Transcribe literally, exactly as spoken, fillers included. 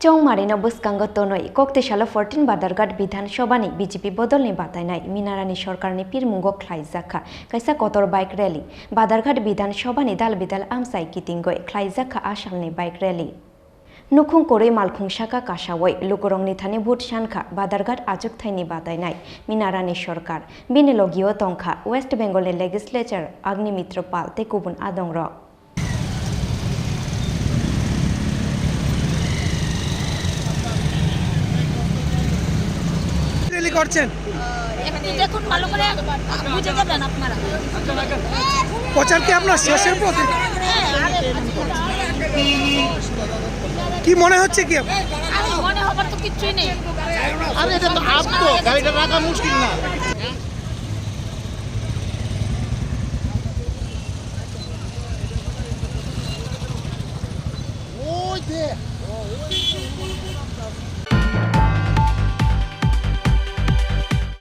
Chongmarino bwskango tonwi, Koktwsalo fourteen Badharghat Bidhan Sabhani B J P bodolni batainai Minarani sorkarni pirmungo khlaijakha kaisa kotor bike rally. Badharghat Bidhan Sabhani dal bidal amchai kitingwi khlaijakha a salni bike rally. Nukhung kwrwi malkhung saka kasawi lukurokni thani vote sankha Badharghat achukthaini batainai Minarani sorkar. Bini logio tongkha West Bengalni legislature Agni Mitra Pal tei kubun adongrok. Rally করছেন? একটু দেখুন ভালো করে, বুঝে যাবেন আপনারা। প্রচার কি আপনার শেষের পথে? হ্যাঁ, আরে, কি মনে হচ্ছে কি আপনার? আরে, মনে হবার তো কিচ্ছুই নেই। আরে, এটা তো আপ তো, গাড়িটা রাখা মুশকিল না। ওই দেখ।